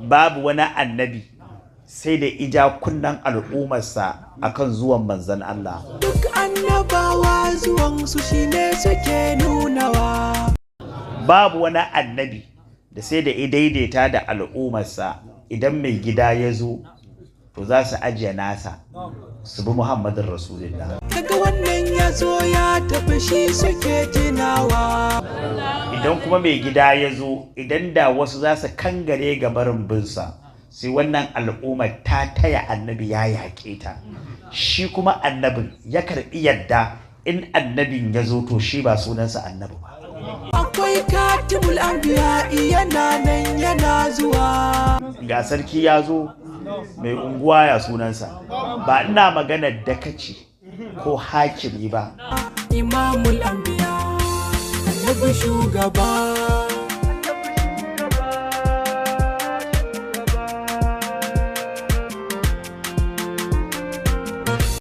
Babu wani annabi sai da ija kunnan al'ummarsa akan zuwan manzon Allah. Duk annabawa zuwansu shine suke nunawa. Babu wani annabi da sai da daidaita da al'ummarsa, idan mai gida ya zo to za su ajiye nasa su bi Muhammadin Rasulullah. Kaga wannan ya zo ya tafi, shi suke tunawa. Idan kuma mai gida ya zo, idan da wasu za su kangare ga barin binsa, sai wannan al'ummar ta taya annabi ya yaƙe ta. Shi kuma annabin ya karɓi yadda in annabin ya zo, to shi ba sunansa annabi ba. Akwai katibul anbiya, yana nan yana zuwa. Ga sarki ya zo, mai unguwa ya sunansa? Ba ina maganar dakaci ko hakimi ba. Imamul anbiya, annabi shugaba.